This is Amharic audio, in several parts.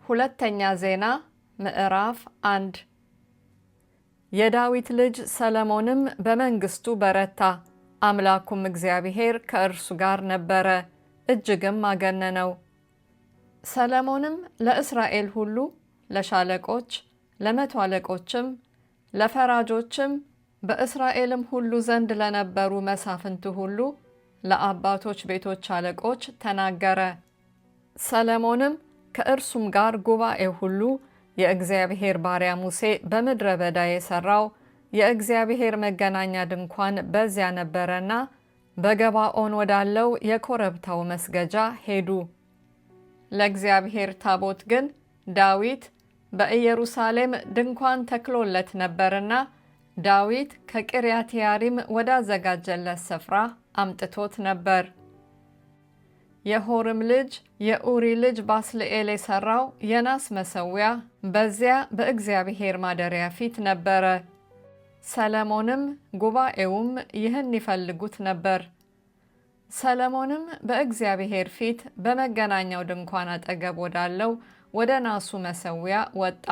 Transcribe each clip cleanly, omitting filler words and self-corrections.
ሁለተኛ ዜና ምዕራፍ 1። የዳዊት ልጅ ሰለሞንም በመንግሥቱ በረታ፣ አምላኩም እግዚአብሔር ከእርሱ ጋር ነበረ፣ እጅግም አገነነው። ሰለሞንም ለእስራኤል ሁሉ ለሻለቆች፣ ለመቶ አለቆችም፣ ለፈራጆችም፣ በእስራኤልም ሁሉ ዘንድ ለነበሩ መሳፍንት ሁሉ ለአባቶች ቤቶች አለቆች ተናገረ። ሰለሞንም ከእርሱም ጋር ጉባኤ ሁሉ የእግዚአብሔር ባሪያ ሙሴ በምድረ በዳ የሠራው የእግዚአብሔር መገናኛ ድንኳን በዚያ ነበረና በገባኦን ወዳለው የኮረብታው መስገጃ ሄዱ። ለእግዚአብሔር ታቦት ግን ዳዊት በኢየሩሳሌም ድንኳን ተክሎለት ነበርና ዳዊት ከቂርያትያሪም ወዳዘጋጀለት ስፍራ አምጥቶት ነበር። የሆርም ልጅ የኡሪ ልጅ ባስልኤል የሠራው የናስ መሠዊያ በዚያ በእግዚአብሔር ማደሪያ ፊት ነበረ። ሰለሞንም ጉባኤውም ይህን ይፈልጉት ነበር። ሰለሞንም በእግዚአብሔር ፊት በመገናኛው ድንኳን አጠገብ ወዳለው ወደ ናሱ መሠዊያ ወጣ።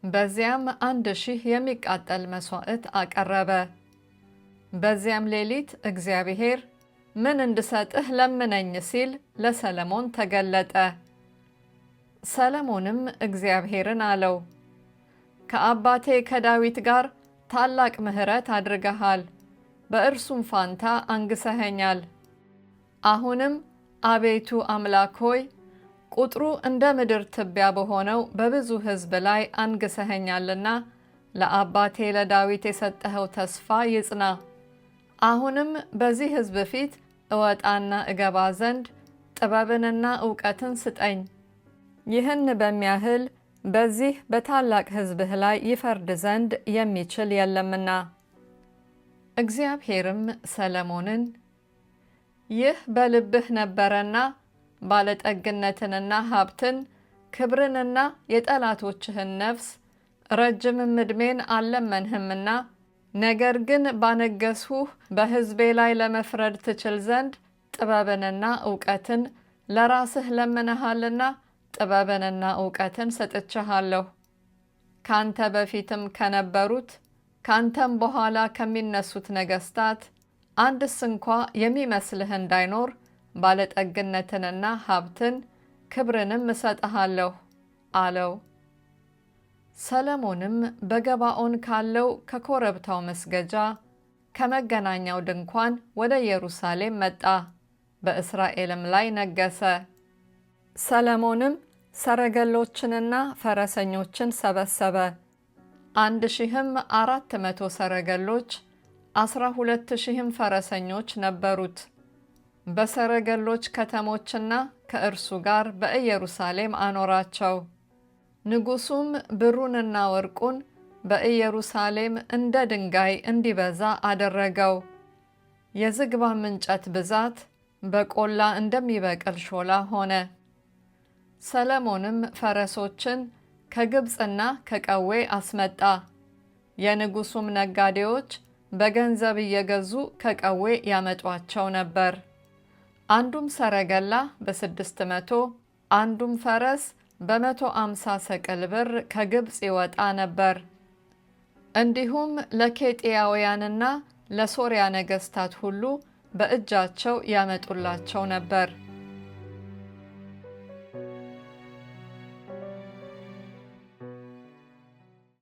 በዚያም 1000 የሚቃጠል መሥዋዕት አቀረበ። በዚያም ሌሊት እግዚአብሔር ምን እንድሰጥህ ለምነኝ ሲል ለሰለሞን ተገለጠ። ሰለሞንም እግዚአብሔርን አለው፣ ከአባቴ ከዳዊት ጋር ታላቅ ምሕረት አድርገሃል፣ በእርሱም ፋንታ አንግሰኸኛል። አሁንም አቤቱ አምላክ ሆይ፣ ቁጥሩ እንደ ምድር ትቢያ በሆነው በብዙ ሕዝብ ላይ አንግሰኸኛልና ለአባቴ ለዳዊት የሰጠኸው ተስፋ ይጽና። አሁንም በዚህ ሕዝብ ፊት እወጣና እገባ ዘንድ ጥበብንና እውቀትን ስጠኝ። ይህን በሚያህል በዚህ በታላቅ ሕዝብህ ላይ ይፈርድ ዘንድ የሚችል የለምና። እግዚአብሔርም ሰለሞንን፣ ይህ በልብህ ነበረና ባለጠግነትንና ሀብትን ክብርንና የጠላቶችህን ነፍስ ረጅምም ዕድሜን አልለመንህምና፣ ነገር ግን ባነገሥሁህ በሕዝቤ ላይ ለመፍረድ ትችል ዘንድ ጥበብንና እውቀትን ለራስህ ለምነሃልና ጥበብንና እውቀትን ሰጥቼሃለሁ። ካንተ በፊትም ከነበሩት ካንተም በኋላ ከሚነሱት ነገሥታት አንድስ እንኳ የሚመስልህ እንዳይኖር ባለጠግነትንና ሀብትን ክብርንም እሰጥሃለሁ አለው። ሰለሞንም በገባኦን ካለው ከኮረብታው መስገጃ ከመገናኛው ድንኳን ወደ ኢየሩሳሌም መጣ፣ በእስራኤልም ላይ ነገሠ። ሰለሞንም ሰረገሎችንና ፈረሰኞችን ሰበሰበ። 1400 ሰረገሎች፣ 12,000ም ፈረሰኞች ነበሩት። በሰረገሎች ከተሞችና ከእርሱ ጋር በኢየሩሳሌም አኖራቸው። ንጉሡም ብሩንና ወርቁን በኢየሩሳሌም እንደ ድንጋይ እንዲበዛ አደረገው። የዝግባም እንጨት ብዛት በቆላ እንደሚበቅል ሾላ ሆነ። ሰለሞንም ፈረሶችን ከግብፅና ከቀዌ አስመጣ። የንጉሡም ነጋዴዎች በገንዘብ እየገዙ ከቀዌ ያመጧቸው ነበር። አንዱም ሰረገላ በ600፣ አንዱም ፈረስ በ150 ሰቅል ብር ከግብፅ ይወጣ ነበር። እንዲሁም ለኬጢያውያንና ለሶርያ ነገሥታት ሁሉ በእጃቸው ያመጡላቸው ነበር።